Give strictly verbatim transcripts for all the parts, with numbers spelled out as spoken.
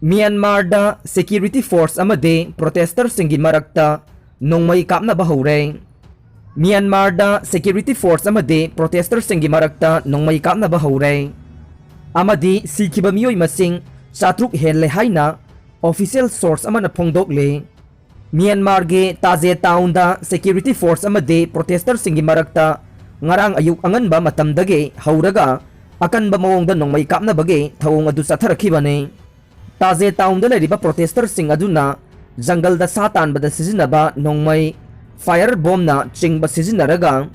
ꯃ꯭ꯌꯥꯟꯃꯥꯔꯗ security force ꯑꯃꯗꯤ protester ꯁꯤꯡꯒꯤ ꯃꯔꯛꯇ ꯅꯣꯡꯃꯩ ꯀꯥꯞꯅꯕ ꯍꯧꯔꯦ꯫ ꯃ꯭ꯌꯥꯟꯃꯥꯔꯗ security force ꯑꯃꯗꯤ protester ꯁꯤꯡꯒꯤ ꯃꯔꯛꯇ ꯅꯣꯡꯃꯩ ꯀꯥꯞꯅꯕ ꯍꯧꯔꯦ ꯑꯃꯗꯤ ꯁꯤꯈꯤꯕ ꯃꯤꯑꯣꯏ ꯃꯁꯤꯡ ꯆꯥꯇ꯭ꯔꯨꯛ ꯍꯦꯜꯂꯦ ꯍꯥꯏꯅ official source ꯑꯃꯅ ꯐꯣꯡꯗꯣꯛꯂꯤ꯫ ꯃ꯭ꯌꯥꯟꯃꯥꯔꯒꯤ ꯇꯥꯖꯦ ꯇꯥꯎꯟꯗ security force ꯑꯃꯗꯤ protester ꯁꯤꯡꯒꯤ ꯃꯔꯛꯇ ꯉꯔꯥꯡ ꯑꯌꯨꯛ ꯑꯉꯟꯕ ꯃꯇꯝꯗꯒꯤ ꯍꯧꯔꯒ ꯑꯀꯟꯕ ꯃꯑꯣꯡꯗ ꯅꯣꯡꯃꯩ ꯀꯥꯞꯅꯕꯒꯤ ꯊꯧꯑꯣꯡ ꯑꯗꯨ ꯆꯠꯊꯔꯛꯈꯤꯕꯅꯤ꯫ ꯇꯥꯖꯦ ꯇꯥꯎꯟꯗ ꯂꯩꯔꯤꯕ protester ꯁꯤꯡ ꯑꯗꯨꯅ ꯖꯪꯒꯜꯗ ꯁꯥ ꯇꯥꯟꯕꯗ ꯁꯤꯖꯤꯟꯅꯕ ꯅꯣꯡꯃꯩ, fire bomb ꯅ ꯆꯤꯡꯕ ꯁꯤꯖꯤꯟꯅꯔꯒ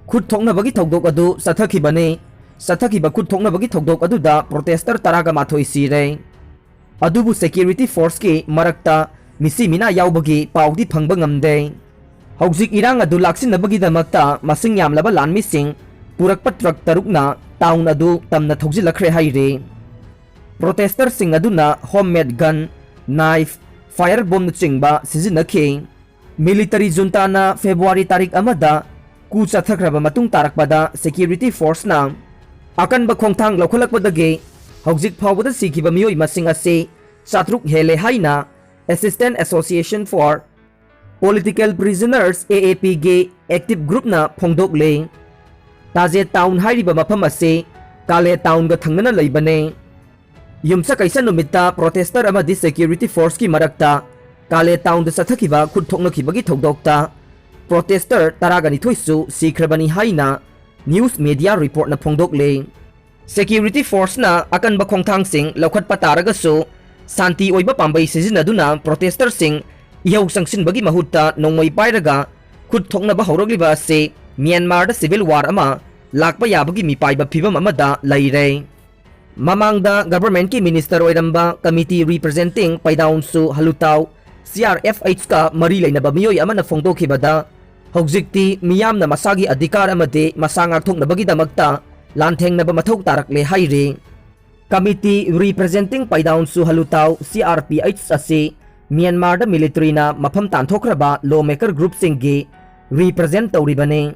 ꯈꯨꯠ ꯊꯣꯛꯅꯕꯒꯤ ꯊꯧꯗꯣꯛ ꯑꯗꯨ ꯆꯠꯊꯈꯤꯕꯅꯤ꯫ ꯆꯠꯊꯈꯤꯕ ꯈꯨꯠ ꯊꯣꯛꯅꯕꯒꯤ ꯊꯧꯗꯣꯛ ꯑꯗꯨꯗ protester ꯇꯔꯥꯒ ꯃꯥꯊꯣꯏ ꯁꯤꯔꯦ꯫ ꯑꯗꯨꯕꯨ security force ꯀꯤ ꯃꯔꯛꯇ ꯃꯤꯁꯤ ꯃꯤꯅꯥ ꯌꯥꯎꯕꯒꯤ ꯄꯥꯎꯗꯤ ꯐꯪꯕ ꯉꯝꯗꯦ꯫ ꯍꯧꯖꯤꯛ ꯏꯔꯥꯡ ꯑꯗꯨ ꯂꯥꯛꯁꯤꯟꯅꯕꯒꯤꯗꯃꯛꯇ ꯃꯁꯤꯡ ꯌꯥꯝꯂꯕ ꯂꯥꯟꯃꯤꯁꯤꯡ ꯄꯨꯔꯛꯄ ꯇ꯭ꯔꯛ ꯇꯔꯨꯛꯅ ꯇꯥꯎꯟ ꯑꯗꯨ ꯇꯝꯅ ꯊꯧꯖꯤꯜꯂꯛꯈ꯭ꯔꯦ ꯍꯥꯏꯔꯤ꯫ Protester ꯁꯤꯡ ꯑꯗꯨꯅ homemade gun, knife, fire bomb ꯅꯆꯤꯡꯕ ꯁꯤꯖꯤꯟꯅꯈꯤ꯫ Military junta ꯅ February ꯇꯥꯔꯤꯛ ꯑꯃꯗ coup ꯆꯠꯊꯈ꯭ꯔꯕ ꯃꯇꯨꯡ ꯇꯥꯔꯛꯄꯗ security force ꯅ ꯑꯀꯟꯕ ꯈꯣꯡꯊꯥꯡ ꯂꯧꯈꯠꯂꯛꯄꯗꯒꯤ ꯍꯧꯖꯤꯛ ꯐꯥꯎꯕꯗ ꯁꯤꯈꯤꯕ ꯃꯤꯑꯣꯏ ꯃꯁꯤꯡ ꯑꯁꯤ ꯆꯥꯇ꯭ꯔꯨꯛ ꯍꯦꯜꯂꯦ ꯍꯥꯏꯅ Assistance Association for Political Prisoners, A A P ꯒꯤ active group ꯅ ꯐꯣꯡꯗꯣꯛꯂꯤ꯫ ꯇꯥꯖꯦ ꯇꯥꯎꯟ ꯍꯥꯏꯔꯤꯕ ꯃꯐꯝ ꯑꯁꯤ ꯀꯥꯂꯦ ꯇꯥꯎꯟꯒ ꯊꯪꯅꯅ ꯂꯩꯕꯅꯤ꯫ ꯌꯨꯝꯁꯀꯩꯁ ꯅꯨꯃꯤꯠꯇ protester ꯑꯃꯗꯤ security force ꯀꯤ ꯃꯔꯛꯇ ꯀꯥꯂꯦ ꯇꯥꯎꯟꯗ ꯆꯠꯊꯈꯤꯕ ꯈꯨꯠ ꯊꯣꯛꯅꯈꯤꯕꯒꯤ ꯊꯧꯗꯣꯛꯇ protester ꯇꯔꯥꯒ ꯅꯤꯊꯣꯏꯁꯨ ꯁꯤꯈ꯭ꯔꯕꯅꯤ ꯍꯥꯏꯅ news media report ꯅ ꯐꯣꯡꯗꯣꯛꯂꯤ꯫ Security force ꯅ ꯑꯀꯟꯕ ꯈꯣꯡꯊꯥꯡꯁꯤꯡ ꯂꯧꯈꯠꯄ ꯇꯥꯔꯒꯁꯨ, ꯁꯥꯟꯇꯤ ꯑꯣꯏꯕ ꯄꯥꯝꯕꯩ ꯁꯤꯖꯤꯟꯅꯗꯨꯅ protester ꯁꯤꯡ ꯏꯍꯧ ꯆꯪꯁꯤꯟꯕꯒꯤ ꯃꯍꯨꯠꯇ ꯅꯣꯡꯃꯩ ꯄꯥꯏꯔꯒ ꯈꯨꯠ ꯊꯣꯛꯅꯕ ꯍꯧꯔꯛꯂꯤꯕ ꯑꯁꯤ ꯃ꯭ꯌꯥꯟꯃꯥꯔꯗ civil war ꯑꯃ ꯂꯥꯛꯄ ꯌꯥꯕꯒꯤ ꯃꯤꯄꯥꯏꯕ ꯐꯤꯚꯝ ꯑꯃꯗ ꯂꯩꯔꯦ꯫ ꯃꯃꯥꯡꯗ government ꯀꯤ minister ꯑꯣꯏꯔꯝꯕ committee representing ꯄꯩꯗꯥꯎꯟꯁꯨ ꯍꯂꯨꯇꯥꯎ, C R P H ꯀ ꯃꯔꯤ ꯂꯩꯅꯕ ꯃꯤꯑꯣꯏ ꯑꯃꯅ ꯐꯣꯡꯗꯣꯛꯈꯤꯕꯗ, ꯍꯧꯖꯤꯛꯇꯤ ꯃꯤꯌꯥꯝꯅ ꯃꯁꯥꯒꯤ ꯑꯙꯤꯀꯥꯔ ꯑꯃꯗꯤ ꯃꯁꯥ ꯉꯥꯛꯊꯣꯛꯅꯕꯒꯤꯗꯃꯛꯇ ꯂꯥꯟꯊꯦꯡꯅꯕ ꯃꯊꯧ ꯇꯥꯔꯛꯂꯦ ꯍꯥꯏꯔꯤ꯫ Committee representing ꯄꯩꯗꯥꯎꯟꯁꯨ ꯍꯂꯨꯇꯥꯎ, C R P H ꯑꯁꯤ ꯃ꯭ꯌꯥꯟꯃꯥꯔꯗ military ꯅ ꯃꯐꯝ ꯇꯥꯟꯊꯣꯛꯈ꯭ꯔꯕ lawmaker group ꯁꯤꯡꯒꯤ represent ꯇꯧꯔꯤꯕꯅꯤ꯫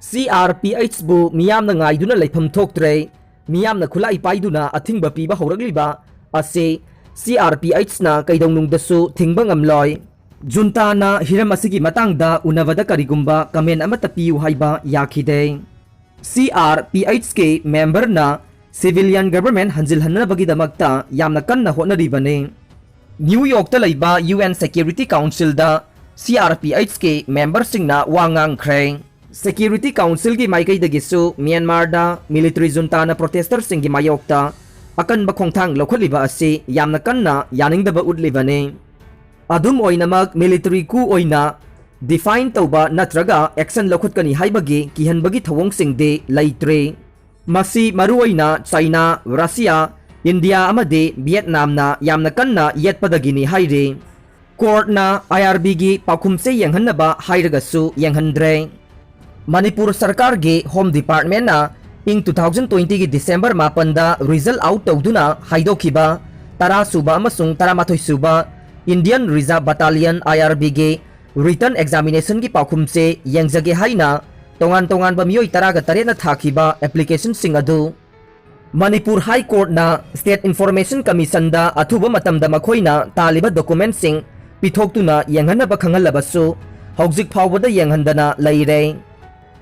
C R P H ꯕꯨ ꯃꯤꯌꯥꯝꯅ ꯉꯥꯏꯗꯨꯅ ꯂꯩꯐꯝ ꯊꯣꯛꯇ꯭ꯔꯦ꯫ ꯃꯤꯌꯥꯝꯅ ꯈꯨꯠꯂꯥꯏ ꯄꯥꯏꯗꯨꯅ ꯑꯊꯤꯡꯕ ꯄꯤꯕ ꯍꯧꯔꯛꯂꯤꯕ ꯑꯁꯤ C R P H ꯅ ꯀꯩꯗꯧꯅꯨꯡꯗꯁꯨ ꯊꯤꯡꯕ ꯉꯝꯂꯣꯏ꯫ ꯖꯨꯟꯇꯥꯅ ꯍꯤꯔꯝ ꯑꯁꯤꯒꯤ ꯃꯇꯥꯡꯗ ꯎꯅꯕꯗ ꯀꯔꯤꯒꯨꯝꯕ comment ꯑꯃꯠꯇ ꯄꯤꯌꯨ ꯍꯥꯏꯕ ꯌꯥꯈꯤꯗꯦ꯫ C R P H ꯀꯤ member ꯅ civilian government ꯍꯟꯖꯤꯜꯍꯟꯅꯕꯒꯤꯗꯃꯛꯇ ꯌꯥꯝꯅ ꯀꯟꯅ ꯍꯣꯠꯅꯔꯤꯕꯅꯤ꯫ ꯅ꯭ꯌꯨ ꯌꯣꯔꯛꯇ ꯂꯩꯕ U N Security Council ꯗ C R P H ꯀꯤ member ꯁꯤꯡꯅ ꯋꯥ ꯉꯥꯡꯈ꯭ꯔꯦ꯫ Security Council ꯒꯤ ꯃꯥꯏꯀꯩꯗꯒꯤꯁꯨ ꯃ꯭ꯌꯥꯟꯃꯥꯔꯗ military ꯖꯨꯟꯇꯥꯅ protester ꯁꯤꯡꯒꯤ ꯃꯥꯌꯣꯛꯇ ꯑꯀꯟꯕ ꯈꯣꯡꯊꯥꯡ ꯂꯧꯈꯠꯂꯤꯕ ꯑꯁꯤ ꯌꯥꯝꯅ ꯀꯟꯅ ꯌꯥꯅꯤꯡꯗꯕ ꯎꯠꯂꯤꯕꯅꯤ꯫ ꯑꯗꯨꯝ ꯑꯣꯏꯅꯃꯛ, military coup ꯑꯣꯏꯅ define ꯇꯧꯕ ꯅꯠꯇ꯭ꯔꯒ action ꯂꯧꯈꯠꯀꯅꯤ ꯍꯥꯏꯕꯒꯤ ꯀꯤꯍꯟꯕꯒꯤ ꯊꯧꯑꯣꯡꯁꯤꯡꯗꯤ ꯂꯩꯇ꯭ꯔꯤ꯫ ꯃꯁꯤ ꯃꯔꯨꯑꯣꯏꯅ ꯆꯥꯏꯅꯥ, ꯔꯁꯤꯌꯥ, ꯏꯟꯗꯤꯌꯥ ꯑꯃꯗꯤ ꯚꯤꯌꯦꯠꯅꯥꯝꯅ ꯌꯥꯝꯅ ꯀꯟꯅ ꯌꯦꯠꯄꯗꯒꯤꯅꯤ ꯍꯥꯏꯔꯤ꯫ Court ꯅ I R B ꯒꯤ ꯄꯥꯎꯈꯨꯝꯁꯦ ꯌꯦꯡꯍꯟꯅꯕ ꯍꯥꯏꯔꯒꯁꯨ ꯌꯦꯡꯍꯟꯗ꯭ꯔꯦ꯫ ꯃꯅꯤꯄꯨꯔ ꯁꯔꯀꯥꯔꯒꯤ Home Department ꯅ ꯏꯪ two thousand twenty ꯒꯤ December ꯃꯥꯄꯟꯗ result out ꯇꯧꯗꯨꯅ ꯍꯥꯏꯗꯣꯛꯈꯤꯕ ꯇꯔꯥ ꯁꯨꯕ ꯑꯃꯁꯨꯡ ꯇꯔꯥꯃꯥꯊꯣꯏ ꯁꯨꯕ Indian Reserve Battalion, I R B ꯒꯤ written examination ꯒꯤ ꯄꯥꯎꯈꯨꯝꯁꯦ ꯌꯦꯡꯖꯒꯦ ꯍꯥꯏꯅ ꯇꯣꯉꯥꯟ ꯇꯣꯉꯥꯟꯕ ꯃꯤꯑꯣꯏ ꯇꯔꯥꯒ ꯇꯔꯦꯠꯅ ꯊꯥꯈꯤꯕ application ꯁꯤꯡ ꯑꯗꯨ ꯃꯅꯤꯄꯨꯔ High Court ꯅ State Information Commission ꯗ ꯑꯊꯨꯕ ꯃꯇꯝꯗ ꯃꯈꯣꯏꯅ ꯇꯥꯜꯂꯤꯕ document ꯁꯤꯡ ꯄꯤꯊꯣꯛꯇꯨꯅ ꯌꯦꯡꯍꯟꯅꯕ ꯈꯪꯍꯜꯂꯕꯁꯨ, ꯍꯧꯖꯤꯛ ꯐꯥꯎꯕꯗ ꯌꯦꯡꯍꯟꯗꯅ ꯂꯩꯔꯦ꯫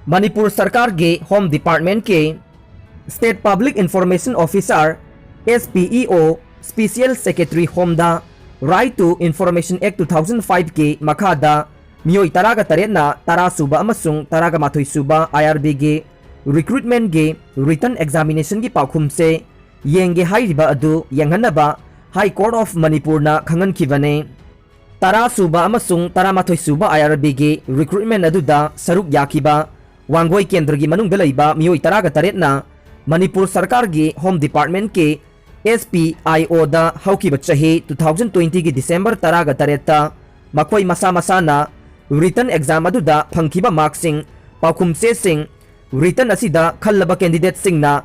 ꯃꯅꯤꯄꯨꯔ ꯁꯔꯀꯥꯔꯒꯤ Home Department ꯀꯤ State Public Information Officer, S P E O, Special Secretary Home the Right to Information Act two thousand five ꯀꯤ ꯃꯈꯥꯗ ꯃꯤꯑꯣꯏ ꯇꯔꯥꯒ ꯇꯔꯦꯠꯅ ꯇꯔꯥ ꯁꯨꯕ ꯑꯃꯁꯨꯡ ꯇꯔꯥꯒ ꯃꯥꯊꯣꯏ ꯁꯨꯕ I R B ꯒꯤ recruitment ꯒꯤ written examination ꯒꯤ ꯄꯥꯎꯈꯨꯝꯁꯦ ꯌꯦꯡꯒꯦ ꯍꯥꯏꯔꯤꯕ ꯑꯗꯨ ꯌꯦꯡꯍꯟꯅꯕ High Court of Manipur ꯅ ꯈꯪꯍꯟꯈꯤꯕꯅꯤ꯫ ꯇꯔꯥ ꯁꯨꯕ ꯑꯃꯁꯨꯡ ꯇꯔꯥꯃꯥꯊꯣꯏ ꯁꯨꯕ I R B ꯒꯤ recruitment ꯑꯗꯨꯗ ꯁꯔꯨꯛ ꯌꯥꯈꯤꯕ ꯋꯥꯡꯒꯣꯏ ꯀꯦꯟꯗ꯭ꯔꯒꯤ ꯃꯅꯨꯡꯗ ꯂꯩꯕ ꯃꯤꯑꯣꯏ ꯇꯔꯥꯒ ꯇꯔꯦꯠꯅ ꯃꯅꯤꯄꯨꯔ ꯁꯔꯀꯥꯔꯒꯤ Home Department ꯀꯤ S P I O ꯗ ꯍꯧꯈꯤꯕ ꯆꯍꯤ two thousand twenty ꯒꯤ December ꯇꯔꯥꯒ ꯇꯔꯦꯠꯇ ꯃꯈꯣꯏ ꯃꯁꯥ ꯃꯁꯥꯅ written exam ꯑꯗꯨꯗ ꯐꯪꯈꯤꯕ mark ꯁꯤꯡ, ꯄꯥꯎꯈꯨꯝ ꯆꯦꯁꯤꯡ, written ꯑꯁꯤꯗ ꯈꯜꯂꯕ candidate ꯁꯤꯡꯅ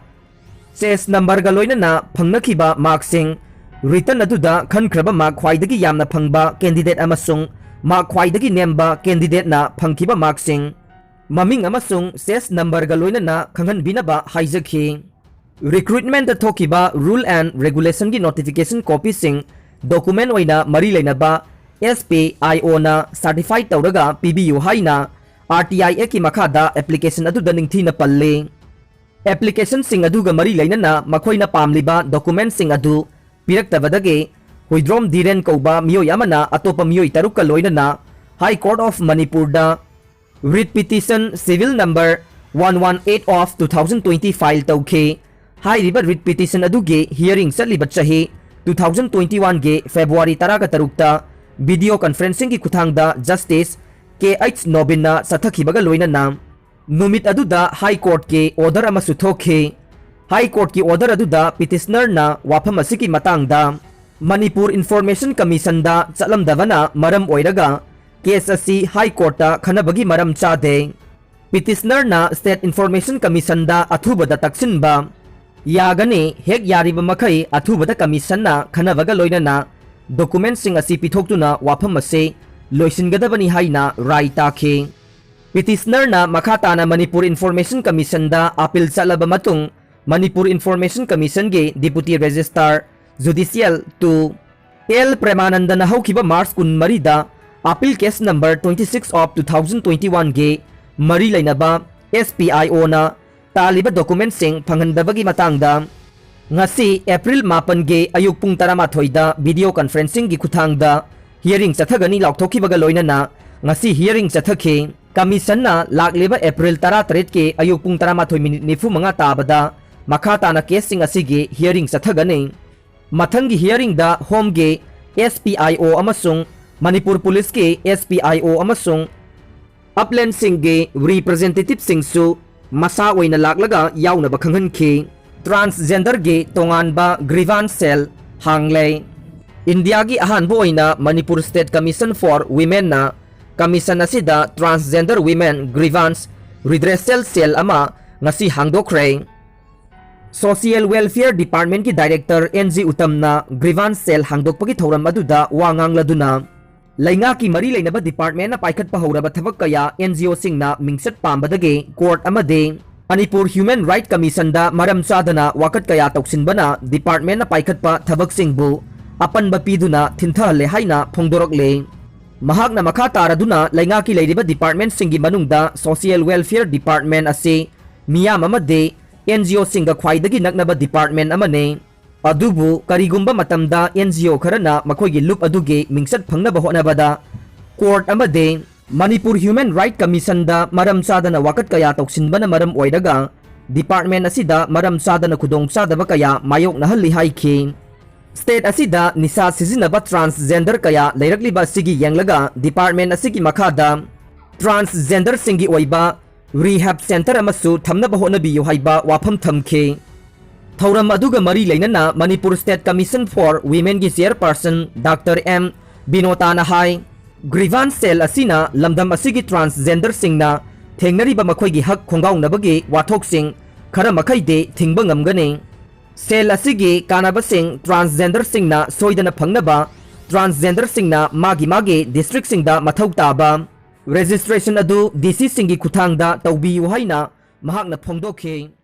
chest number ꯒ ꯂꯣꯏꯅꯅ ꯐꯪꯅꯈꯤꯕ mark ꯁꯤꯡ, written ꯑꯗꯨꯗ ꯈꯟꯈ꯭ꯔꯕ mark ꯈ꯭ꯋꯥꯏꯗꯒꯤ ꯌꯥꯝꯅ ꯐꯪꯕ candidate ꯑꯃꯁꯨꯡ mark ꯈ꯭ꯋꯥꯏꯗꯒꯤ ꯅꯦꯝꯕ candidate ꯅ ꯐꯪꯈꯤꯕ mark ꯁꯤꯡ, ꯃꯃꯤꯡ ꯑꯃꯁꯨꯡ chest number ꯒ ꯂꯣꯏꯅꯅ ꯈꯪꯍꯟꯕꯤꯅꯕ ꯍꯥꯏꯖꯈꯤ꯫ Recruitment ꯊꯣꯛꯈꯤꯕ rule and regulation ꯒꯤ notification copy ꯁꯤꯡ document ꯑꯣꯏꯅ ꯃꯔꯤ ꯂꯩꯅꯕ S P I O ꯅ certify ꯇꯧꯔꯒ ꯄꯤꯕꯤꯌꯨ ꯍꯥꯏꯅ R T I Act ꯀꯤ ꯃꯈꯥꯗ application ꯑꯗꯨꯗ ꯅꯤꯡꯊꯤꯅ ꯄꯜꯂꯤ꯫ Application ꯁꯤꯡ ꯑꯗꯨꯒ ꯃꯔꯤ ꯂꯩꯅꯅ ꯃꯈꯣꯏꯅ ꯄꯥꯝꯂꯤꯕ document ꯁꯤꯡ ꯑꯗꯨ ꯄꯤꯔꯛꯇꯕꯗꯒꯤ ꯍꯨꯏꯗ꯭ꯔꯣꯝ ꯙꯤꯔꯦꯟ ꯀꯧꯕ ꯃꯤꯑꯣꯏ ꯑꯃꯅ ꯑꯇꯣꯞꯄ ꯃꯤꯑꯣꯏ ꯇꯔꯨꯛꯀ ꯂꯣꯏꯅꯅ High Court of ꯃꯅꯤꯄꯨꯔꯗ writ petition civil number one one eight of two thousand twenty file ꯇꯧꯈꯤ꯫ ꯍꯥꯏꯔꯤꯕ writ petition ꯑꯗꯨꯒꯤ hearing ꯆꯠꯂꯤꯕ ꯆꯍꯤ two thousand twenty one ꯒꯤ February ꯇꯔꯥꯒ ꯇꯔꯨꯛꯇ video conferencing ꯒꯤ ꯈꯨꯠꯊꯥꯡꯗ Justice K H ꯅꯣꯕꯤꯟꯅ ꯆꯠꯊꯈꯤꯕꯒ ꯂꯣꯏꯅꯅ ꯅꯨꯃꯤꯠ ꯑꯗꯨꯗ High Court ꯀꯤ order ꯑꯃꯁꯨ ꯊꯣꯛꯈꯤ꯫ High Court ꯀꯤ order ꯑꯗꯨꯗ petitioner ꯅ ꯋꯥꯐꯝ ꯑꯁꯤꯒꯤ ꯃꯇꯥꯡꯗ ꯃꯅꯤꯄꯨꯔ Information Commission ꯗ ꯆꯠꯂꯝꯗꯕꯅ ꯃꯔꯝ ꯑꯣꯏꯔꯒ case ꯑꯁꯤ High Court ꯇ ꯈꯟꯅꯕꯒꯤ ꯃꯔꯝ ꯆꯥꯗꯦ꯫ Petitioner ꯅ State Information Commission ꯗ ꯑꯊꯨꯕꯗ ꯇꯛꯁꯤꯟꯕ ꯌꯥꯒꯅꯤ, ꯍꯦꯛ ꯌꯥꯔꯤꯕ ꯃꯈꯩ ꯑꯊꯨꯕꯗ commission ꯅ ꯈꯟꯅꯕꯒ ꯂꯣꯏꯅꯅ document ꯁꯤꯡ ꯑꯁꯤ ꯄꯤꯊꯣꯛꯇꯨꯅ ꯋꯥꯐꯝ ꯑꯁꯤ ꯂꯣꯏꯁꯤꯟꯒꯗꯕꯅꯤ ꯍꯥꯏꯅ ꯔꯥꯏ ꯇꯥꯈꯤ꯫ Petitioner ꯅ ꯃꯈꯥ ꯇꯥꯅ ꯃꯅꯤꯄꯨꯔ Information Commission ꯗ appeal ꯆꯠꯂꯕ ꯃꯇꯨꯡ, ꯃꯅꯤꯄꯨꯔ Information Commission ꯒꯤ Deputy Registrar Judicial two L ꯄ꯭ꯔꯦꯃꯥꯅꯟꯗꯅ ꯍꯧꯈꯤꯕ March ꯀꯨꯟꯃꯔꯤꯗ appeal case number twenty six of two thousand twenty one ꯒꯤ ꯃꯔꯤ ꯂꯩꯅꯕ S P I O ꯅ ꯇꯥꯜꯂꯤꯕ document ꯁꯤꯡ ꯐꯪꯍꯟꯗꯕꯒꯤ ꯃꯇꯥꯡꯗ ꯉꯁꯤ April ꯃꯥꯄꯟꯒꯤ ꯑꯌꯨꯛ ꯄꯨꯡ ꯇꯔꯥꯃꯥꯊꯣꯏꯗ video conferencing ꯒꯤ ꯈꯨꯠꯊꯥꯡꯗ hearing ꯆꯠꯊꯒꯅꯤ ꯂꯥꯎꯊꯣꯛꯈꯤꯕꯒ ꯂꯣꯏꯅꯅ ꯉꯁꯤ hearing ꯆꯠꯊꯈꯤ꯫ Commission ꯅ ꯂꯥꯛꯂꯤꯕ April ꯇꯔꯥꯇꯔꯦꯠꯀꯤ ꯑꯌꯨꯛ ꯄꯨꯡ ꯇꯔꯥꯃꯥꯊꯣꯏ minute ꯅꯤꯐꯨ ꯃꯉꯥ ꯇꯥꯕꯗ ꯃꯈꯥ ꯇꯥꯅ case ꯁꯤꯡ ꯑꯁꯤꯒꯤ hearing ꯆꯠꯊꯒꯅꯤ꯫ ꯃꯊꯪꯒꯤ hearing ꯗ Home ꯒꯤ S P I O ꯑꯃꯁꯨꯡ ꯃꯅꯤꯄꯨꯔ Police ꯀꯤ S P I O ꯑꯃꯁꯨꯡ Upland ꯁꯤꯡꯒꯤ representative ꯁꯤꯡꯁꯨ ꯃꯁꯥ ꯑꯣꯏꯅ ꯂꯥꯛꯂꯒ ꯌꯥꯎꯅꯕ ꯈꯪꯍꯟꯈꯤ꯫ Transgender ꯒꯤ ꯇꯣꯉꯥꯟꯕ grievance cell ꯍꯥꯡꯂꯦ꯫ ꯏꯟꯗꯤꯌꯥꯒꯤ ꯑꯍꯥꯟꯕ ꯑꯣꯏꯅ Manipur State Commission for Women ꯅ commission ꯑꯁꯤꯗ transgender women grievance redressal cell ꯑꯃ ꯉꯁꯤ ꯍꯥꯡꯗꯣꯛꯈ꯭ꯔꯦ꯫ Social Welfare Department ꯀꯤ Director N G ꯎꯇꯝꯅ grievance cell ꯍꯥꯡꯗꯣꯛꯄꯒꯤ ꯊꯧꯔꯝ ꯑꯗꯨꯗ ꯋꯥ ꯉꯥꯡꯂꯗꯨꯅ, ꯂꯩꯉꯥꯛꯀꯤ ꯃꯔꯤ ꯂꯩꯅꯕ department ꯅ ꯄꯥꯏꯈꯠꯄ ꯍꯧꯔꯕ ꯊꯕꯛ ꯀꯌꯥ N G O ꯁꯤꯡꯅ ꯃꯤꯡꯆꯠ ꯄꯥꯝꯕꯗꯒꯤ court ꯑꯃꯗꯤ ꯃꯅꯤꯄꯨꯔ ꯍ꯭ꯌꯨꯃꯦꯟ ꯔꯥꯏꯠ ꯀꯃꯤꯁꯟꯗ ꯃꯔꯝ ꯆꯥꯗꯅ ꯋꯥꯀꯠ ꯀꯌꯥ ꯇꯧꯁꯤꯟꯕꯅ ꯗꯤꯄꯥꯔꯠꯃꯦꯟꯅ ꯄꯥꯏꯈꯠꯄ ꯊꯕꯛꯁꯤꯡꯕꯨ ꯑꯄꯟꯕ ꯄꯤꯗꯨꯅ ꯊꯤꯟꯊꯍꯜꯂꯦ ꯍꯥꯏꯅ ꯐꯣꯡꯗꯣꯔꯛꯂꯦ꯫ ꯃꯍꯥꯛꯅ ꯃꯈꯥ ꯇꯥꯔꯗꯨꯅ ꯂꯩꯉꯥꯛꯀꯤ ꯂꯩꯔꯤꯕ ꯗꯤꯄꯥꯔꯠꯃꯦꯟꯁꯤꯡꯒꯤ ꯃꯅꯨꯡꯗ ꯁꯣꯁꯤꯌꯦꯜ ꯋꯦꯜꯐꯤꯌꯔ ꯗꯤꯄꯥꯔꯠꯃꯦꯟ ꯑꯁꯤ ꯃꯤꯌꯥꯝ ꯑꯃꯗꯤ ꯑꯦꯟ ꯖꯤ ꯑꯣꯁꯤꯡꯒ ꯈ꯭ꯋꯥꯏꯗꯒꯤ ꯅꯛꯅꯕ ꯗꯤꯄꯥꯔꯠꯃꯦꯟ ꯑꯃꯅꯤ꯫ ꯑꯗꯨꯕꯨ ꯀꯔꯤꯒꯨꯝꯕ ꯃꯇꯝꯗ ꯑꯦꯟ ꯖꯤ ꯑꯣ ꯈꯔꯅ ꯃꯈꯣꯏꯒꯤ ꯂꯨꯞ ꯑꯗꯨꯒꯤ ꯃꯤꯡꯆꯠ ꯐꯪꯅꯕ ꯍꯣꯠꯅꯕꯗ ꯀꯣꯔꯠ ꯑꯃꯗꯤ ꯃꯅꯤꯄꯨꯔ ꯍ꯭ꯌꯨꯃꯦꯟ ꯔꯥꯏꯠ ꯀꯃꯤꯁꯟꯗ ꯃꯔꯝ ꯆꯥꯗꯅ ꯋꯥꯀꯠ ꯀꯌꯥ ꯇꯧꯁꯤꯟꯕꯅ ꯃꯔꯝ ꯑꯣꯏꯔꯒ ꯗꯤꯄꯥꯔꯠꯃꯦꯟ ꯑꯁꯤꯗ ꯃꯔꯝ ꯆꯥꯗꯅ ꯈꯨꯗꯣꯡꯆꯥꯗꯕ ꯀꯌꯥ ꯃꯥꯌꯣꯛꯅꯍꯜꯂꯤ ꯍꯥꯏꯈꯤ꯫ ꯁ꯭ꯇꯦꯠ ꯑꯁꯤꯗ ꯅꯤꯁꯥ ꯁꯤꯖꯤꯟꯅꯕ ꯇ꯭ꯔꯥꯟꯁꯖꯦꯟꯗꯔ ꯀꯌꯥ ꯂꯩꯔꯛꯂꯤꯕ ꯑꯁꯤꯒꯤ ꯌꯦꯡꯂꯒ ꯗꯤꯄꯥꯔꯠꯃꯦꯟ ꯑꯁꯤꯒꯤ ꯃꯈꯥꯗ ꯇ꯭ꯔꯥꯟꯁꯖꯦꯟꯗꯔꯁꯤꯡꯒꯤ ꯑꯣꯏꯕ ꯔꯤꯍꯦꯕ ꯁꯦꯟꯇꯔ ꯑꯃꯁꯨ ꯊꯝꯅꯕ ꯍꯣꯠꯅꯕꯤꯌꯨ ꯍꯥꯏꯕ ꯋꯥꯐꯝ ꯊꯝꯈꯤ꯫ ꯊꯧꯔꯝ ꯑꯗꯨꯒ ꯃꯔꯤ ꯂꯩꯅꯅ ꯃꯅꯤꯄꯨꯔ ꯁ꯭ꯇꯦꯠ ꯀꯃꯤꯁꯟ ꯐꯣꯔ ꯋꯤꯃꯦꯟꯒꯤ ꯆꯤꯌꯔꯄꯔꯁꯟ ꯗꯥꯛꯇꯔ ꯑꯦꯝ ꯕꯤꯅꯣꯇꯥꯅ ꯍꯥꯏ, ꯒ꯭ꯔꯤꯚꯥꯟꯁ ꯁꯦꯜ ꯑꯁꯤꯅ ꯂꯝꯗꯝ ꯑꯁꯤꯒꯤ ꯇ꯭ꯔꯥꯟꯁꯖꯦꯟꯗꯔꯁꯤꯡꯅ ꯊꯦꯡꯅꯔꯤꯕ ꯃꯈꯣꯏꯒꯤ ꯍꯛ ꯈꯣꯡꯒꯥꯎꯅꯕꯒꯤ ꯋꯥꯊꯣꯛꯁꯤꯡ ꯈꯔ ꯃꯈꯩꯗꯤ ꯊꯤꯡꯕ ꯉꯝꯒꯅꯤ꯫ ꯁꯦꯜ ꯑꯁꯤꯒꯤ ꯀꯥꯟꯅꯕꯁꯤꯡ ꯇ꯭ꯔꯥꯟꯁꯖꯦꯟꯗꯔꯁꯤꯡꯅ ꯁꯣꯏꯗꯅ ꯐꯪꯅꯕ ꯇ꯭ꯔꯥꯟꯁꯖꯦꯟꯗꯔꯁꯤꯡꯅ ꯃꯥꯒꯤ ꯃꯥꯒꯤ ꯗꯤꯁꯇ꯭ꯔꯤꯛꯁꯤꯡꯗ ꯃꯊꯧ ꯇꯥꯕ ꯔꯦꯖꯤꯁꯇ꯭ꯔꯦꯁꯟ ꯑꯗꯨ ꯗꯤ ꯁꯤꯁꯤꯡꯒꯤ ꯈꯨꯠꯊꯥꯡꯗ ꯇꯧꯕꯤꯌꯨ ꯍꯥꯏꯅ ꯃꯍꯥꯛꯅ ꯐꯣꯡꯗꯣꯛꯈꯤ꯫